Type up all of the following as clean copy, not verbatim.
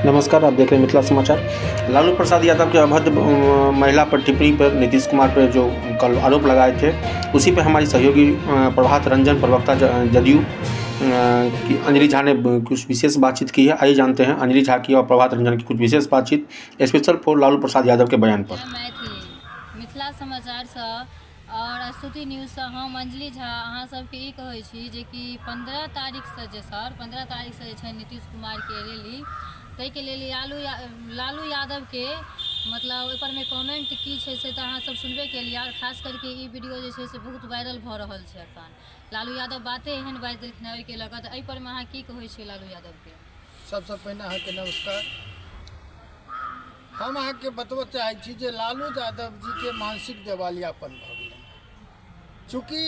नमस्कार, आप देख रहे हैं मिथिला समाचार। लालू प्रसाद यादव के अभद्र महिला पर टिप्पणी पर नीतीश कुमार पर जो कल आरोप लगाए थे, उसी पे हमारी सहयोगी प्रभात रंजन, प्रवक्ता जदयू की अंजलि झा ने कुछ विशेष बातचीत की है। आइए जानते हैं अंजलि झा की और प्रभात रंजन की कुछ विशेष बातचीत स्पेशल फॉर लालू प्रसाद यादव के बयान पर। जय मैथिली। मिथिला समाचारसँ आओर स्तुति न्यूजसँ हम अंजलि झा अहाँ सबके ई कहै छी जेकि 15 तारीखसँ जे सर 15 तारीखसँ जे छै नीतीश कुमारके रैली, ताहिके लेल लालू यादवके मतलब ओहिपरमे कमेंट की छै से तऽ अहाँ सब सुनबे केलियै। आओर खास करके ई वीडियो जे छै से बहुत वायरल भऽ रहल छै एखन। लालू यादव बाते एहन बाजि देलखिन हँ ओहिके लऽ कऽ, तऽ एहिपरमे अहाँ की कहै छियै लालू यादवके? सबसँ पहिने अहाँके नमस्कार। हम अहाँके बतबऽ चाहै छी जे लालू यादव जीके मानसिक देवालियापन भऽ गेलनि। चूँकि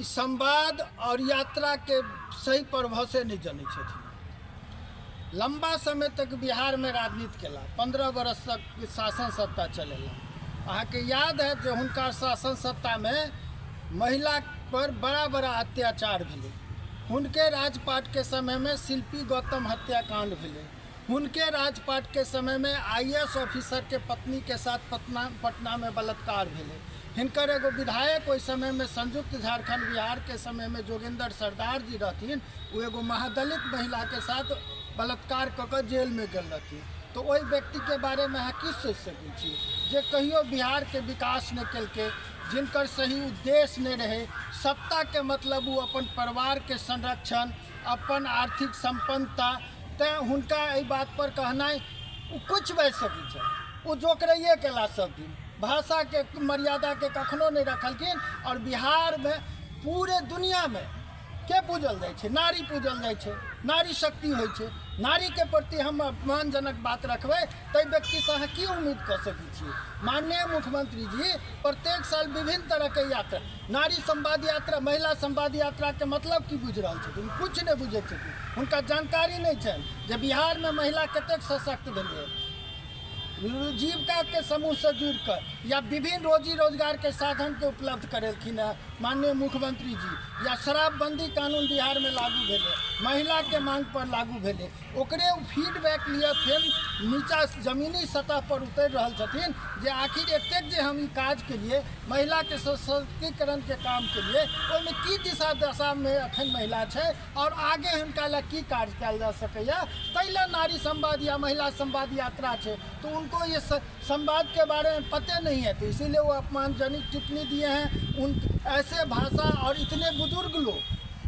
ई संवाद आओर यात्राके सही परिभाषे नहि जनै छथिन। लम्बा समय तक बिहारमे राजनीति केला, 15 बरस तक शासन सत्ता चलेला। अहाँके याद हैत जे हुनका शासन सत्तामे महिला पर बड़ा बड़ा अत्याचार भेलै। हुनके राजपाटके समयमे शिल्पी गौतम हत्याकांड भेलै। हुनके राजपाटके समयमे आई ए एस ऑफिसरके पत्नीके साथ पटनामे बलात्कार भेलै। हिनकर एगो विधायक ओहि समयमे संयुक्त झारखंड बिहारके समयमे जोगेंद्र सरदार जी रहथिन, ओ एगो महादलित महिलाके साथ बलात्कार कऽ कऽ जेलमे गेल रहथिन। तऽ ओहि व्यक्तिके बारेमे अहाँ की सोचि सकै छी जे कहियो बिहारके विकास नहि केलकै, जिनकर सही उद्देश्य नहि रहै सत्ताके मतलब ओ अपन परिवारके संरक्षण, अपन आर्थिक सम्पन्नता। तैँ हुनका एहि बातपर कहनाइ ओ किछु बाजि सकै छथि। ओ जोकरैए केला सब दिन, भाषाके मर्यादाके कखनो नहि रखलखिन। आओर बिहारमे पूरे दुनिआँमे के पूजल जाइ छै? नारी पूजल जाइ छै, नारी शक्ति होइ छै। नारीके प्रति हम अपमानजनक बात रखबै ताहि व्यक्तिसँ अहाँ की उम्मीद कऽ सकै छी? माननीय मुख्यमंत्री जी प्रत्येक साल विभिन्न तरहके यात्रा, नारी संवाद यात्रा, महिला संवाद यात्राके मतलब की बुझि रहल छथिन? किछु नहि बुझै छथिन। हुनका जानकारी नहि छनि जे बिहारमे महिला कतेक सशक्त भेलै। जीविकाके समूहसँ जुड़िकऽ या विभिन्न रोजी रोजगारके साधनके उपलब्ध करेलखिन हेँ माननीय मुख्यमंत्री जी, या शराबबंदी कानून बिहारमे लागू भेलै, महिलाके माँगपर लागू भेलै, ओकरे ओ फीडबैक लिअ फेर नीचा जमीनी सतह पर उतरि रहल छथिन जे आखिर एतेक जे हम ई काज केलिए, महिलाके सशक्तिकरणके काम केलिए, ओहिमे की दिशा दशामे एखन महिला छै आओर आगे हुनका लए की कार्य कयल जा सकैए, ताहि लए नारी संवाद या महिला संवाद यात्रा छै। तो उनको ये संवाद के बारे में पते नहीं है, तो इसीलिए वो अपमानजनक टिप्पणी दिए हैं। उन ऐसे भाषा और इतने बुजुर्ग लोग,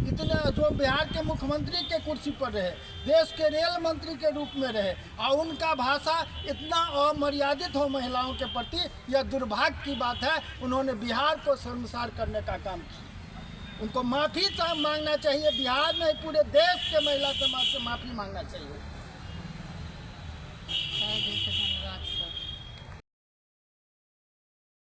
इतने जो बिहार के मुख्यमंत्री के कुर्सी पर रहे, देश के रेल मंत्री के रूप में रहे, और उनका भाषा इतना अमर्यादित हो महिलाओं के प्रति, यह दुर्भाग्य की बात है। उन्होंने बिहार को शर्मसार करने का काम किया। उनको माफ़ी मांगना चाहिए, बिहार में पूरे देश के महिला समाज से माफ़ी मांगना चाहिए।